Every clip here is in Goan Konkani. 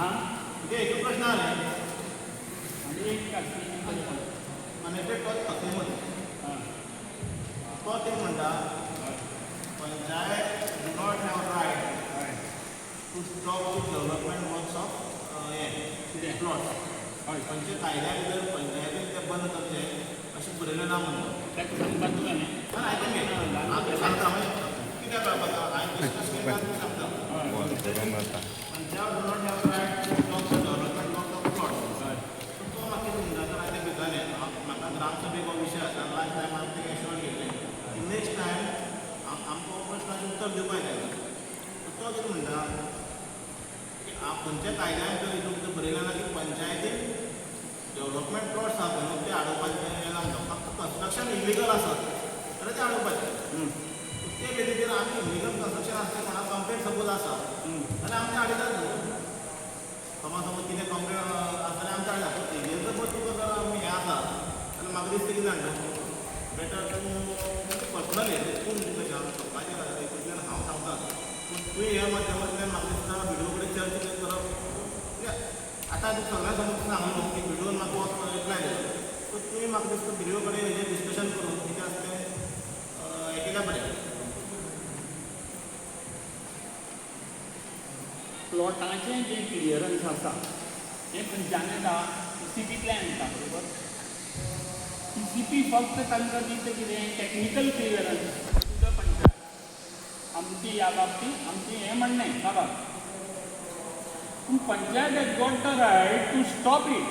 हां. म्हणजे एक प्रश्न आहा. आनी एक आनी तो तकलीमध्ये हां. तो कितें म्हणटा, Panchayat do not have right to stop the development works of हें कितें? प्लॉट्स. हय. खंयच्या कायद्या भितर पंचायतीन तें बंद करचें अशें बरयलें ना म्हणटा. ताका सांगपाक तुवें न्ही. ना, आयकून घे. हांव तुका सांगता, मागीर कित्याक कळपाक हांवें डिस्कस केलें, तुका सांगता. Panchayat do not have right to stop the development work of plots. So तो म्हाका कितें म्हणटा, तर हांवें तें भितालें म्हाका ग्रामसभेक हो विशय आसा. लास्ट टायम हांवें तें एश्योर केल्लें की नेक्स्ट टायम आमकां हो प्रश्नाचें उत्तर दिवपाक जाय. सो तो कितें म्हणटा की खंयच्या कायद्यान तर हितून भितर बरयलें ना की पंचायतीन डेव्हलपमेंट प्लॉट्स आसा पळय न्हू, ते आडोवपाचें हें ना म्हणटा. फक्त कन्स्ट्रक्शन इलिगल आसत जाल्यार तें आडोवपाचें. ते बेजीचेर आमी इलिगल कन्स्ट्रक्शन आसता, कोणाक कंप्लेंट सपोज आसा जाल्यार आमी ते हाडितात न्हू. समज समज कितें कंप्लेंट आसा जाल्यार आमी हाडटा. पूण तेजेर सपोज तुका जर आमी हें आसा जाल्यार म्हाका दिसता कितें जाणा, बेटर तूं पर्सनली तूं कशें हांव लोकांचें हितूंतल्यान हांव सांगता, पूण तुवें ह्या माध्यमांतल्यान म्हाका दिसता बिडिओ कडेन चर्चा करप कित्याक आतां तुका सगळ्यां समोर सांगलो न्हू की बिडिओन म्हाका वचपाक रिप्लाय दिलो. सो तुवें म्हाका दिसता बिडिओ कडेन हेजें डिस्कशन करून कितें आसा तें हें केल्यार बरें. प्लॉटाचें जें क्लियरन्स आसा हें खंयच्यान येता? टीसीपींतल्यान येता, बरोबर? टीसीपी फक्त तांकां दिता कितें? Technical clearance to the panchayat. आमची ह्या बाबतींत आमचें हें म्हणणें बाबा, पूण panchayat has got the right to stop it.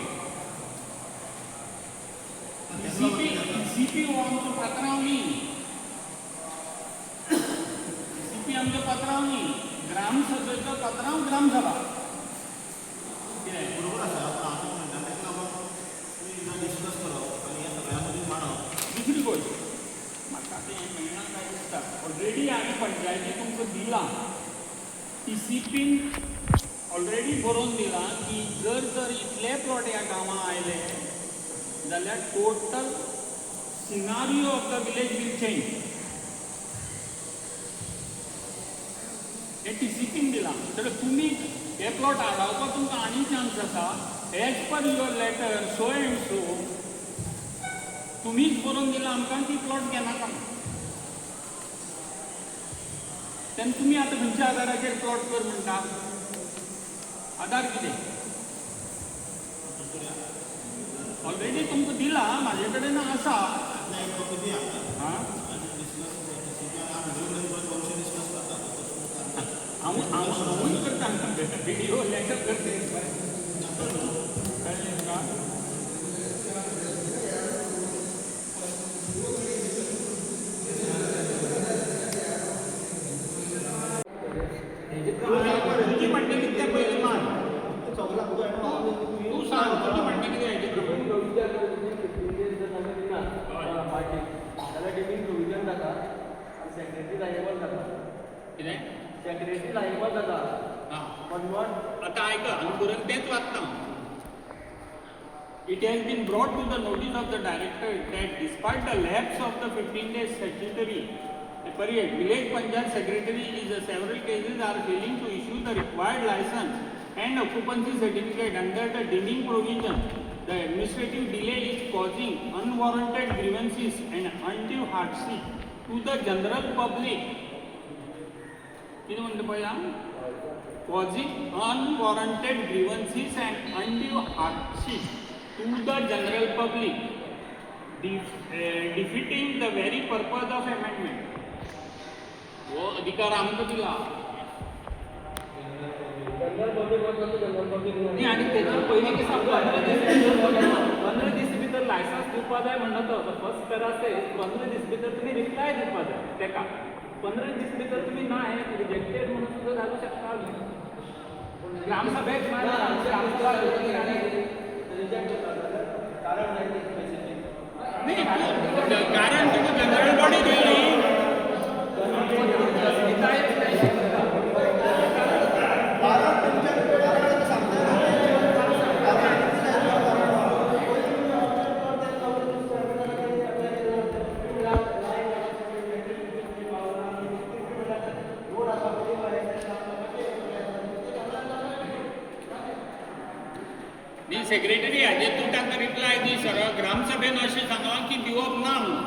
TCP हो आमचो पात्रांव न्ही. टीसीपी आमचो पात्रांव न्ही. ग्रामसभेचो पात्रांव ग्रामसभा कितें. बरोबर आसा, पूण हांव कितें म्हणटा, ताका लागून तुमी एकदां डिस्कस करप आनी हें सगळ्यां मदीं मांडप. दुसरी गोश्ट, म्हाका तें हें मेळना काय दिसता. ऑलरेडी हांवें पंचायती तुमकां दिलां, टीसीपीन ऑलरेडी बरोवन दिलां की जर जर इतले प्लॉट ह्या गांवां आयले जाल्यार total scenario of the village will change. हें टीसीपीन दिलां. जाल्यार तुमी हे प्लॉट आडावपाक तुमकां आनी चान्स आसा. As per your letter so and so तुमीच बरोवन दिलां आमकां की प्लॉट घेनाका, तेन्ना तुमी आतां खंयच्या आदाराचेर प्लॉट कर म्हणटा? आदार कितें? ऑलरेडी तुमकां दिलां, म्हाजे कडेन आसा. आतां एक कॉपी दी आमकां. हां. आनी डिस्कस टीसीपी आनी हांव बिडिओ कडेन परत वचून डिस्कस करता. हांव हांव हांवूय करता, व्हिडिओ लेटर करता. कळ्ळें तुका? तुजी म्हणणें कितें तें पयलीं मान. तूं सांग, तुजें म्हणणें कितें हेजें प्रमाण? 15 days जर आमी दिना पार्टीक जाल्यार डिमींग प्रोविजन जाता आनी सेक्रेटरी लायबल जाता. कितें? सेक्रेटरी लायबल जाता. आं. पण not आतां आयक, हांगा बरोवन तेंच वाचता. It has been brought to the notice of the director that despite the lapse of the 15 days statutory period, village panchayat secretary is several cases are failing to issue the required license and occupancy certificate under the deeming provision. The administrative delay is causing unwarranted grievances and undue hardship to the general public. कितें म्हणटा पळय, causing unwarranted grievances and undue hardship to the general public, defeating the very purpose of amendment. हो अधिकार आमकां दिला. जनरल पब्लीक कसो जनरल पब्लीक? न्ही, आनी तेच्या पयलीं कितें सांगता? 15 दीस भितर लायसन्स दिवपा जाय म्हणटा तो फर्स्ट पॅरा सेज 15 दीस भितर तुमी रिप्लाय दिवपा जाय तेका. 15 दीस भितर तुमी ना हें रिजेक्टेड म्हणून सुद्दां घालूं शकता. ग्रामसभेक. रिजेक्ट जाता जाल्यार कारण जाय स्पेसिफीक. न्ही, कारण तुका जनरल बॉडी दिली. कारण तुमच्या सांगता. न्ही सेक्रेटरी हाजेर तूं तांकां रिप्लाय दी सरळ. ग्रामसभेन अशें सांगलां की दिवप ना म्हणून.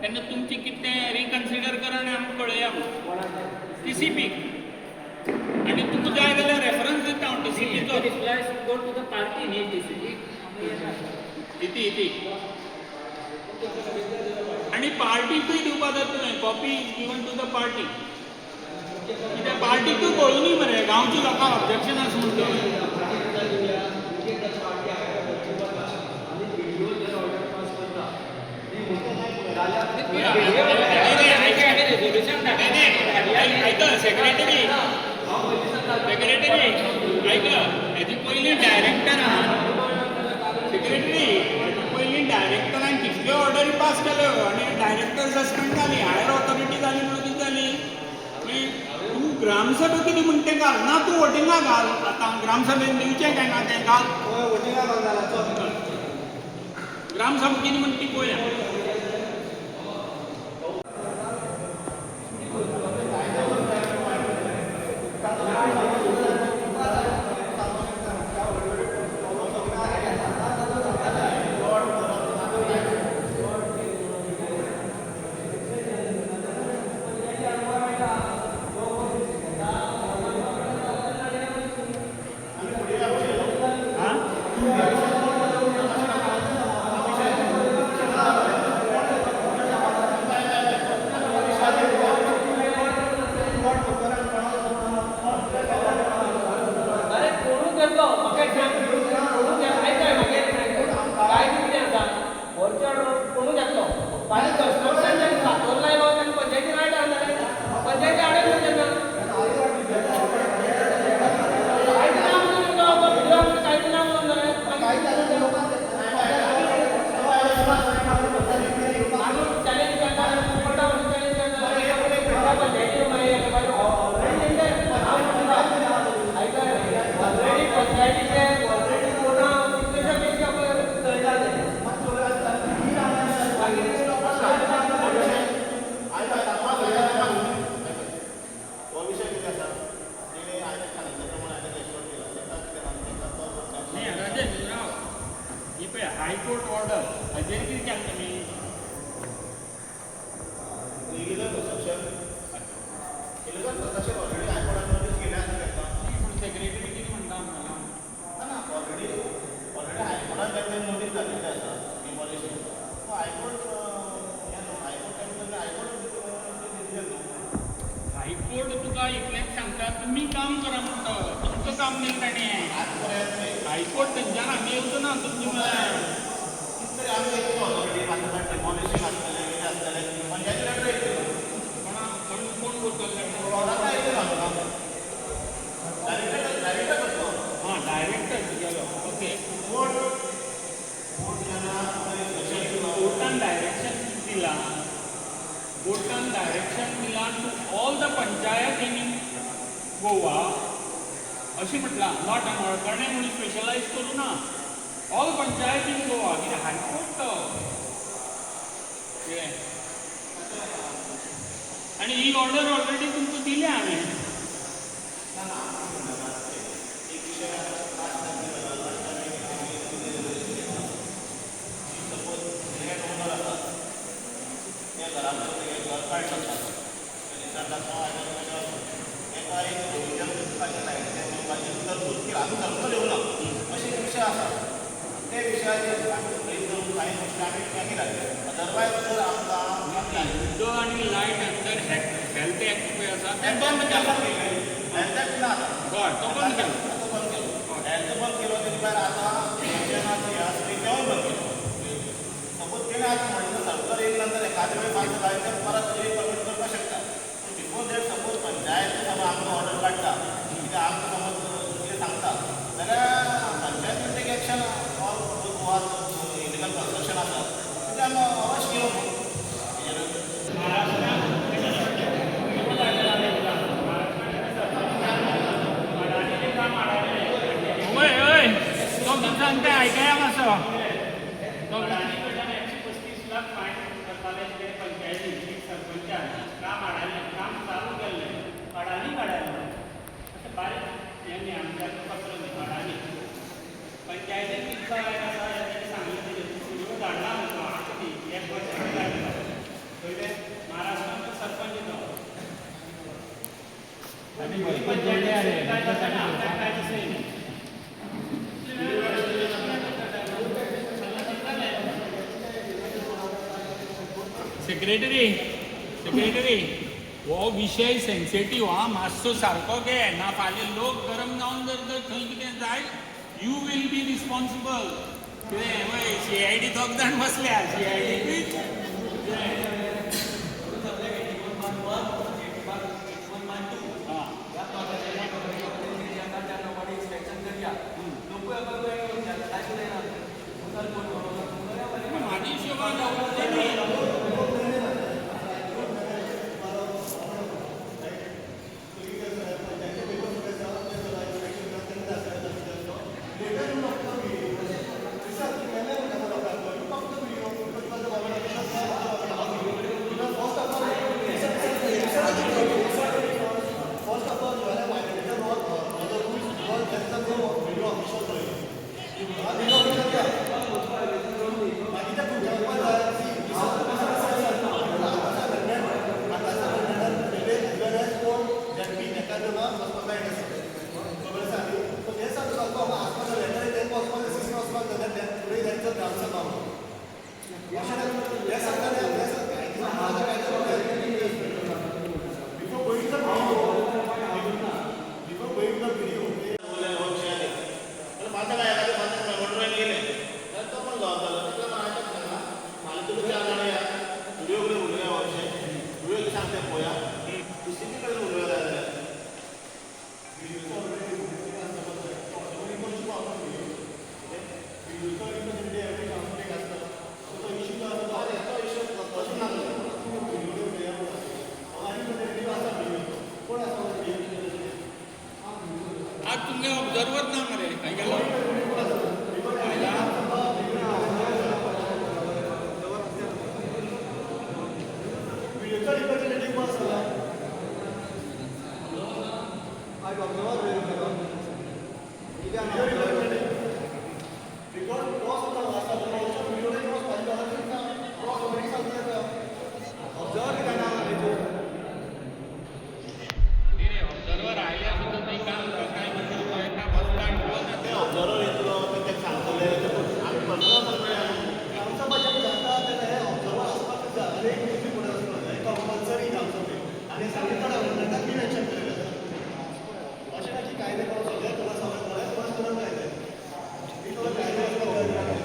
तेन्ना तुमचें कितें तें रिकन्सिडर करा आनी आमकां कळया म्हणून टीसीपीक. आनी तुका जाय जाल्यार रेफरन्स दिता हांव टीसीपीचो. Reply should go to the party न्ही टीसीपी. इती इती आनी पार्टीकूय दिवपा जाय तुवें. Copy is given to the party. कित्याक पार्टीकूय कळुनी मरे गांवच्या लोकांक ऑब्जेक्शन आसा म्हणून तें. रेझोल्युशन. नाही, नाही, ऐक सेक्रेटरी, सेक्रेटरी ऐक. हेजे पयलीं डायरेक्टरान, सेक्रेटरी, हेजे पयलीं डायरेक्टरान कितल्यो ऑर्डरी पास केल्यो आनी डायरेक्टर सस्पेंड जाली, हायर ऑथॉरिटी जाली म्हणून कितें जाली. मागीर तूं ग्रामसभा कितें म्हणटा तें घाल ना, तूं वोटिंगा घाल. आतां ग्रामसभेन दिवचें काय ना तें घाल. ग्रामसभा कितें म्हणटा ती पळोवया. आं, अरे कोणूच येतलो म्हाका एक सांग, कोणूच आयकय मागीर काय कितें आसा वरच्या कोणूच येतलो. फाल्यां कन्स्ट्रक्शन ताणें फातोर लायलो ताणें पंचायती रायट आसा पंचायती आडयलो तेन्ना कांयच ना म्हणून येतलो, कांयच ना म्हणून जालें. चॅलेंज करता पडटा म्हणून चॅलेंज करता पंचायती मागीर ऑलरेडी आयकय ऑलरेडी पंचायतीचे ऑलरेडी कोणा कितलेशा केसी आपल्याला चलता ते. हो विशय कितें आसा, तेणे आयज सांगिल्ल्या प्रमाणे हांवें एश्योर केला ताका कितें आसा ताका तो न्ही राजेश राव, ही पळय हायकोर्ट ऑर्डर, हाजेर कितें केलें तुमी? Illegal construction, illegal construction already हायकोर्टान नोटीस केल्या आसा ताका. पूण सेक्रेटरी कितें म्हणटा आमकां? ना ना, ऑलरेडी ऑलरेडी हायकोर्टान ताका नोटीस घातिल्ली आसा डिमॉलिशन. सो हायकोर्ट हें न्हू, हायकोर्ट तांकां हायकोर्ट डिसिजन न्हू. हायकोर्ट तुका इतलेंच सांगता, तुमी काम करा म्हणटा. तुमचो काम न्ही ताणें. आतां पर्यंत न्ही हायकोर्ट थंयच्यान हांगा येवचो ना तुमचे म्हळ्यार. कितें तरी आमी येतलो ऑलरेडी मागीर डिमॉलिशन आसतलें, कितें आसतलें, पंचायती लेटर येतली. कोणा कोण कोण करतले? प्लॉटाक येतलो आमकां डायरेक्टर, डायरेक्टर करतलो. हां, डायरेक्टर तुगेलो. ओके. कोर्ट कोर्ट जेन्ना इन्स्ट्रक्शन दिलो कोर्टान डायरेक्शन दिलां, कोर्टान डायरेक्शन दिलां to all the panchayat in Goa अशें म्हटलां. Not मळकर्णे म्हणून स्पेशलायज करूं ना, ऑल पंचायत इन गोवा. कित्याक हायकोर्ट तो कळ्ळें? आनी ही ऑर्डर ऑलरेडी तुमकां दिल्या हांवें. एक विशय लास्ट टायम कितें जाला, last time suppose land owner आसा, त्या घरांतलो ते घर काडूंक शकता दिसाक ताका एक प्रोविजन करपाचें लायटीचें दिवपाचें तरतूद केला. आजून सरकार येवना अशे एक विशय आसा. ते विशयाचेर आमी ब्रेक करून कांय गोश्टी आमी मागीर घातले. अदरवायज जर आमकां उदक आनी लायट अंडर हेल्थ एक्ट पळय आसा तें बंद केलां. हेल्थ एक्ट ना आतां. हय, तो बंद केलो. तो बंद केलो, हेल्थ बंद केलो. तेजे भायर आतां हेजें ना, हें आसा तेंवूय बंद केलो. सपोज तेणें आतां म्हणलें सरकार येयले नंतर एखादे वेळ मातशें जाय तें परत परमिट करपाक शकता. पूण बिफोर that suppose panchayat समज आमकां ऑर्डर काडटा, कितें आमकां समज कितें सांगता जाल्यार panchayat will take action. All Goa illegal construction आसा तेजें आमी अवश्य घेवं न्हू तेजेर. वय वय, तो कितें सांगता आयकया मातसो. तो 135 लाख फायन करताले ते पंचायती एक सरपंचान काम हाडालें, काम चालू केल्लें, अडानी काडायलें. अशें बारीक हें न्ही, आमच्या पत्र न्ही, अडानी पंचायती. सेक्रेटरी, सेक्रेटरी, हो विशय सेन्सिटीव हा, मातसो सारको घे. ना फाल्यां लोक गरम जावन जर जर थंय कितें जाय, you will be responsible. कितें वय, सीआयडी दोग जाण बसल्या, सीआयडी. म्हाजी हिशोबान न्ही. माझं काय एखाद्या माझं मोटरान गेलें जाल्यार तो पण जबाबदार. तितलें हांवें ताका सांगलां, फाल्यां तुमी चार जाणां या, व्हिडियो कडेन उलोवया. हो विशय व्हिडियो सांगता पळोवया, डीसीपी कडेन उलोवया जाय जाल्यार. आज तुमगे ऑब्जर्वर ना मरे, खंय गेलो? न्ही रे, ऑब्जर्वर आयल्या सुद्दां थंय काम काय म्हणटा एका बसता आनी ते ऑब्जर्वर येतलो, मागीर ताका सांगतले. आमी पर्सनल अशें ना की कायदे करून सगळें तुका समजतलें, तुका करूंक जाय. कायदे आसपाक जाय.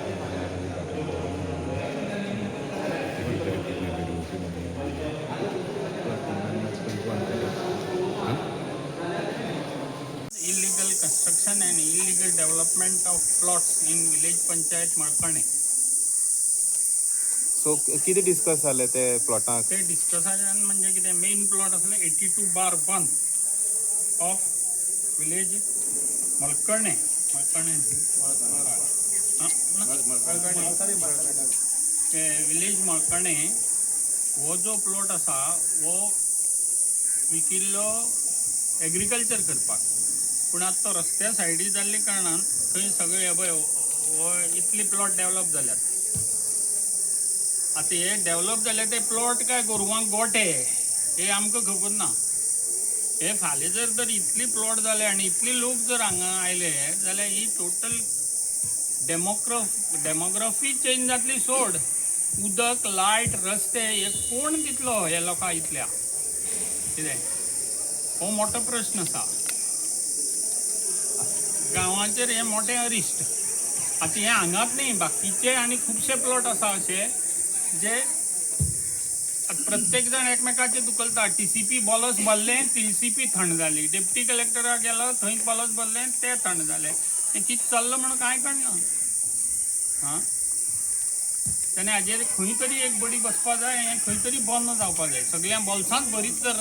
Illegal construction and illegal development of plots in village panchayat Malkarne. So कितें डिस्कस जालें ते प्लॉटाक? ते डिस्कशन म्हणजे कितें, मेन प्लॉट आसले 82/1 of village Malkarne. Malkarne village Malkarne हो जो प्लॉट आसा हो विकिल्लो एग्रीकल्चर करपाक, पूण आतां तो रस्त्या सायडी जाल्ल्या कारणान थंय सगळे हे पळय हो इतले प्लॉट डेवलप जाल्यात. आतां हे डेवलप जाले ते प्लॉट काय गोरवांक गोटे हे आमकां खबर ना. हे फाल्यां जर तर इतली प्लॉट जाले आनी इतले लोक जर हांगा आयले जाल्यार ही टोटल डेमोग्राफी चेंज जातली. सोड उदक, लायट, रस्ते हे कोण दितलो ह्या लोकांक इतल्या? कितें हो मोठो प्रश्न आसा गांवाचेर, हें मोठें अरिश्ट. आतां हें हांगाच न्ही, बाकीचे आनी खुबशे प्लॉट आसा अशे जे आतां प्रत्येक जाण एकमेकाचेर धुकलता. टीसीपी बोलस भरलें, टीसीपी थंड जाली. डेप्टी कलेक्टराक गेलो, थंय बोलस भरलें, तें थंड जालें. हें कितें चल्लां म्हणून कांय कळना. आं, तेन्ना हाजेर खंय तरी एक बडी बसपा जाय, हें खंय तरी बंद जावपा जाय. सगळ्या बोल्सांत भरीत जर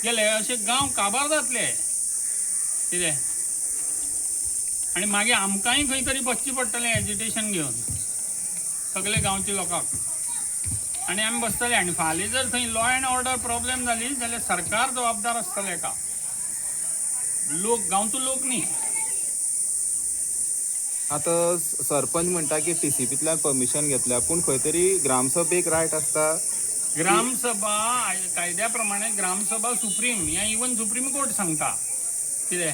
गेले अशे गांव काबार जातले. कितें आनी मागीर आमकांय खंय तरी बसचें पडटलें एजिटेशन घेवन सगळे गांवच्या लोकांक, आनी आमी बसतले. आनी फाल्यां जर थंय लॉ एंड ऑर्डर प्रॉब्लेम जाली जाल्यार सरकार जबाबदार आसतलें हेका, लोक गांवचो लोक न्ही. आतां सरपंच म्हणटा की टीसीपींतल्यान परमिशन घेतल्या, पूण खंय तरी ग्रामसभेक रायट आसता. ग्रामसभा कायद्या प्रमाणे ग्रामसभा सुप्रीम, हें इवन सुप्रीम कोर्ट सांगता. कितें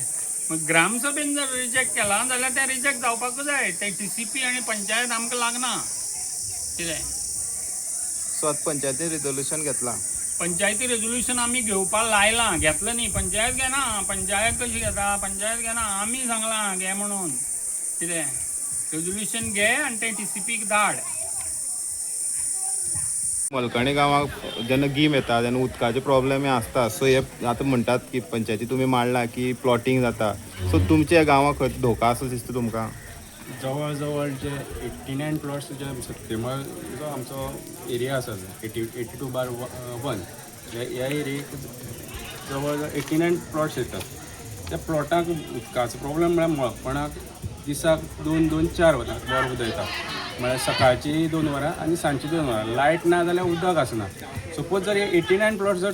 मग ग्रामसभेन जर रिजेक्ट केलां जाल्यार तें रिजेक्ट जावपाकूच जाय. तें टीसीपी आनी पंचायत आमकां लागना. कितें सो आतां पंचायतीन रेजोल्युशन घेतलां. पंचायती रेजोल्युशन आमी घेवपाक लायलां, घेतलें न्ही. पंचायत घेना, पंचायत कशी घेता? पंचायत घेना, आमी सांगलां घे म्हणून. कितें रेजोल्युशन घे आनी तें टीसीपीक धाड. मलकणी गांवाक जेन्ना गीम येता तेन्ना उदकाचे प्रॉब्लेम हे आसता. सो हे आतां म्हणटात की पंचायती तुमी मांडला की प्लॉटींग जाता, सो तुमच्या गांवाक खंय धोका आसा दिसता तुमकां? जवळ जवळ जे 89 प्लॉट्स जे सत्तेमळ जो आमचो एरिया आसा, 82/1 ह्या एरियेक जवळ जवळ 89 प्लॉट्स येतात. त्या प्लॉटाक उदकाचो प्रॉब्लेम म्हळ्यार मळपणाक दिसाक 2 2 4 वरां वर उदक येता, म्हळ्यार सकाळची 2 वरां आनी सांजची 2 वरां. लायट ना जाल्यार उदक आसना. सपोज जर 89 प्लॉट जर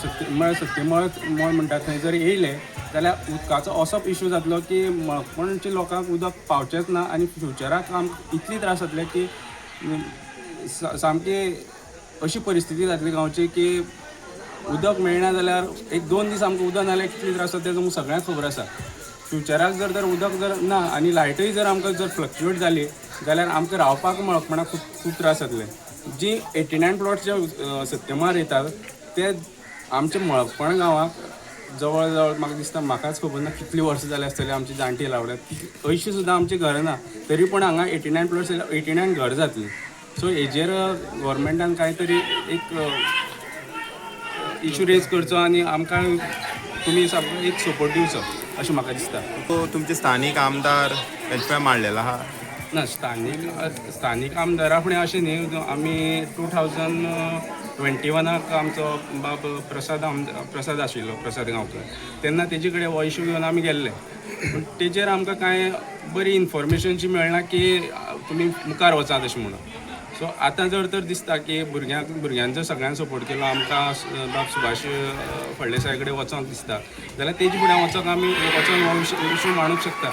सत्य म्हळ्यार सत्तेमळ मळ म्हणटा थंय जर येयले जाल्यार उदकाचो असो इशू जातलो की मळपणच्या लोकांक उदक पावचेंच ना आनी फ्युचराक आमकां इतली त्रास जातले की सामकी अशी परिस्थिती जातली गांवची की उदक मेळना जाल्यार एक 2 दीस आमकां उदक ना जाल्यार कितले त्रास जाता तें तुमकां सगळ्यांक खबर आसा. फ्युचराक जर तर उदक जर ना आनी लायटूय जर आमकां जर फ्लक्चुएट जाली जाल्यार आमकां रावपाक मळपणाक खूब खूब त्रास जातले. जी 89 प्लॉट्स जे सत्यमार येतात ते आमच्या मळपण गांवाक जवळ जवळ म्हाका दिसता, म्हाकाच खबर ना कितलीं वर्सां जालीं आसतलीं आमची जाणटी लावल्यात, 80 सुद्दां आमचीं घरां ना, तरी पूण हांगा 89 प्लॉट्स 89 घर जातलीं. सो हेजेर गोवोरमेंटान कांय तरी एक इशू रेज करचो आनी आमकां तुमी सामको एक सपोर्ट दिवचो अशें म्हाका दिसता. सो तुमचे स्थानीक आमदार तेंचे फुडें मांडलेलो आहा? ना, स्थानीक आमदारा फुडें अशें न्ही, आमी 2021 आमचो बाब प्रसाद प्रसाद आशिल्लो, प्रसाद गांवकर, तेन्ना तेजे कडेन हो इशू घेवन आमी गेल्ले, पूण तेजेर आमकां कांय बरी इन्फॉर्मेशनशी मेळना की तुमी मुखार वचात अशें म्हणून. सो आतां जर तर दिसता की भुरग्यांचो सगळ्यांक सपोर्ट केलो, आमकां बाब सुभाष फळदेसाय कडेन वचोंक दिसता जाल्यार तेजे फुडें वचोंक आमी वचोन हो इशू मांडूंक शकता.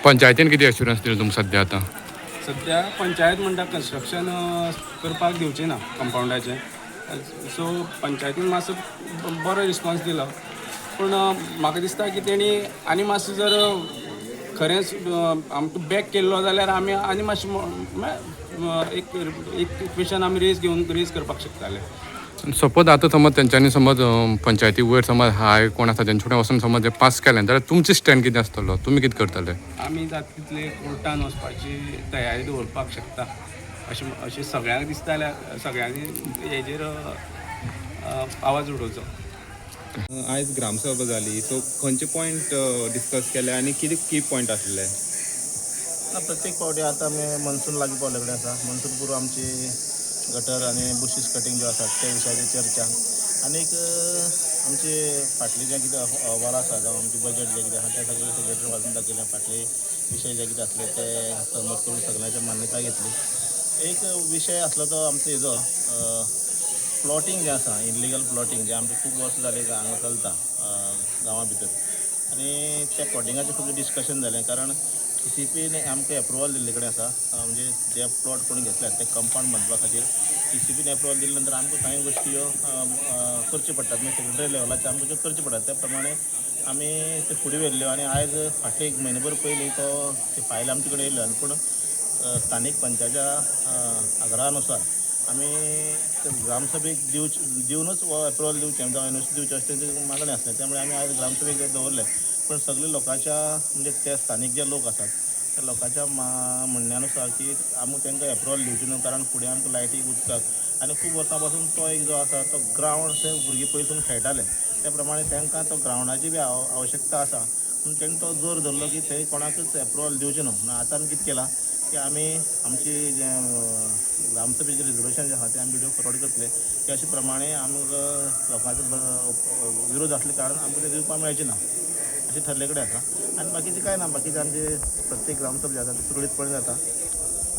पंचायतीन कितें एश्युरन्स दिलो तुमकां सद्या आतां? सद्या पंचायत म्हणटा कन्स्ट्रक्शन करपाक दिवची ना कंपावंडाचें. सो पंचायतीन मातसो बरो रिस्पॉन्स दिलो, पूण म्हाका दिसता की तेणी आनी मातसो जर खरेंच आमकां बॅक केल्लो जाल्यार आमी आनी मातशें एक एक क्वेशन आमी रेज घेवन रेज करपाक शकताले. सपोज आतां समज तेंच्यांनी समज पंचायती वयर समज हाय कोण आसा तेंचे कडेन वचून समज पास केलें जाल्यार तुमचें स्टँड कितें आसतलो, तुमी कितें करतले? आमी जाता तितले कोर्टान वचपाची तयारी दवरपाक शकता अशें अशें सगळ्यांक दिसता जाल्यार सगळ्यांनी हेजेर आवाज उडोवचो. आयज ग्रामसभा जाली, सो खंयचे पॉयंट डिस्कस केले आनी कितें की पॉयंट आसले? ना, प्रत्येक फावटी आतां आमी मनसून लागीं पावले कडेन आसा. मनसून पुरो आमची गटर आनी बुशीस कटींग ज्यो आसात त्या विशयाचेर चर्चा आनीक आमचे फाटली जें कितें अहवाल आसा जावं आमचें बजट जें कितें आसा तें सगळें सेक्रेटरी वाचून दाखयलें. फाटले विशय जे कितें आसले ते सहमत करून सगळ्यांची मान्यता घेतली. एक विशय आसलो तो आमचो हेजो प्लॉटींग जें आसा, इनलिगल प्लॉटींग जें आमचें खूब वर्सां जालीं हांगा चलता गांवा भितर, आनी त्या प्लॉटिंगाचें खूब डिस्कशन जालें. कारण टीसीपीन आमकां एप्रुवल दिल्ले कडेन आसा, म्हणजे जे प्लॉट कोण घेतल्यात ते कंपावंड बांदपा खातीर टीसीपीन एप्रुवल दिले नंतर आमकां कांय गोश्टी ह्यो करच्यो पडटात, म्हणजे सेक्रेटरी लेवलाचेर आमकां त्यो करच्यो पडटात. त्या प्रमाणे आमी ते फुडें व्हेल्ल्यो आनी आयज फाटले एक म्हयनो भर पयलीं तो ती फायल आमचे कडेन येयल्यो आनी पूण स्थानीक पंचाच्या आग्रहानुसार आमी ते ग्रामसभेक दिवनूच हो एप्रुवल दिवचें जावं एनओसी दिवचें अशें तेंची मागणें आसलें. त्यामुळे आमी आयज ग्रामसभेक दवरलें. पूण सगळे लोकांच्या म्हणजे ते स्थानीक जे लोक आसात त्या लोकांच्या म्हणण्यानुसार की आमकां तांकां एप्रुवल दिवचें न्हू, कारण फुडें आमकां लायटीक उदकाक आनी खूब वर्सां पासून तो एक जो आसा तो ग्रावंड थंय भुरगीं पयसून खेळटाले, त्या प्रमाणे तांकां तो ग्रावंडाची बी आवश्यकता आसा पूण तांणी तो जोर धरलो की थंय कोणाकूच एप्रुवल दिवचें न्हू. म्हणून आतां आमी कितें केलां की आमी आमची जें ग्रामसभेचें रेजोल्युशन जें आसा तें आमी व्हिडियो फॉरवर्ड करतले की अशे प्रमाणे आमकां लोकांचो विरोध आसले कारणान आमकां तें दिवपाक मेळचें ना अशें ठरले कडेन आसा. आनी बाकीचें कांय ना, बाकीचें आमचे प्रत्येक ग्रामसभा जाता ते सुरळीतपणे जाता,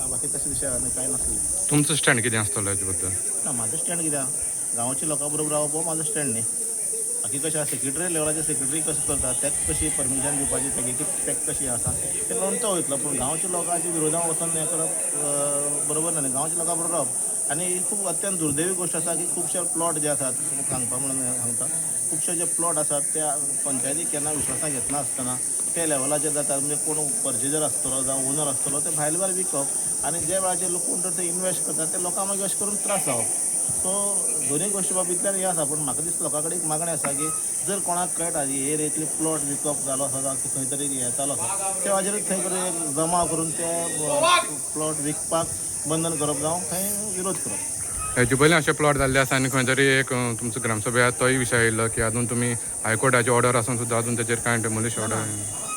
बाकी तशें विशय आनी कांय नासलें. तुमचो स्टँड कितें आसतलो हेजे बद्दल? ना, म्हाजो स्टँड कितें आहा, गांवच्या लोकां बरोबर रावप हो म्हाजो स्टँड न्ही. बाकी कशें आसा, सेक्रेटरी लेवलाचे सेक्रेटरी कशें करता, ताका कशी परमिशन दिवपाची, तेगे ताका कशी आसा तें करून तो वयतलो. पूण गांवच्या लोकांच्या विरोधान वचोन हें करप बरोबर ना. गांवच्या लोकां बरोबर रावप. आनी खूब अत्यंत दुर्दैवी गोश्ट आसा की खुबशे प्लॉट जे आसात, सांगपा म्हणून सांगता, खुबशे जे प्लॉट आसात ते पंचायती केन्ना विश्वासाक घेतना आसतना ते लेवलाचेर जाता. म्हणजे कोण पर्चेजर आसतलो जावं ओनर आसतलो, ते भायले भायर विकप आनी जे वेळाचेर लोक कोण तर ते इनवेस्ट करतात ते लोकांक मागीर अशें करून त्रास जावप. सो दोनूय गोश्टी बाबतींतल्यान हें आसा. पूण म्हाका दिसता लोकां कडेन एक मागणें आसा की जर कोणाक कळटा की हे एरियेंतले प्लॉट विकप जालो आसा जावं खंय तरी हें चालू आसा, त्या वाजेर थंय तरी एक जमा करून ते प्लॉट विकपाक बंधन करप जावं थंय विरोध करप. हेजे पयलीं अशे प्लॉट जाल्ले आसा आनी खंय तरी एक तुमचो ग्रामसभा तोय विशय आयिल्लो की अजून तुमी हायकोर्टाची ऑर्डर आसून सुद्दां अजून तेजेर कांय डेमोलिश ऑर्डर.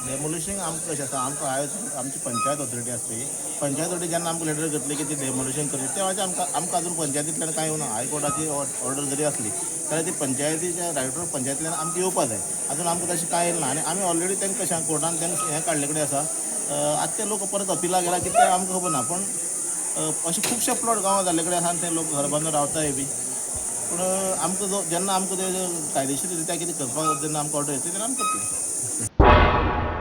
डेमोलिशींग आमकां कशें आसा, आमकां आयज आमची पंचायत ऑथॉरिटी आसता, पंचायत ऑथॉरिटी जेन्ना आमकां लेटर करतली की ती डेमोलिशन करची, त्या वेळाचेर आमकां आमकां अजून पंचायतींतल्यान कांय येवना. हायकोर्टाची ऑर्डर जरी आसली जाल्यार ती पंचायतीच्या डायरेक्टर पंचायतींतल्यान आमकां येवपा जाय. अजून आमकां तशें कांय येयलें ना. आनी आमी ऑलरेडी तांकां कशें कोर्टान तांकां हें काडले कडेन आसा. आतां ते लोक परत अपिला गेला की तें आमकां खबर ना. पूण अशे खुबशे प्लॉट गांवांत जाल्ले कडेन आसा आनी ते लोक घर बांदून रावताय बी. पूण आमकां जो जेन्ना आमकां ते कायदेशीर रित्या कितें करपाक जेन्ना आमकां ऑर्डर येतली तेन्ना आमी करतले.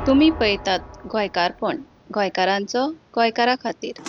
तुमी पळयतात गोंयकारपण, गोंयकारांचो गोंयकारा खातीर.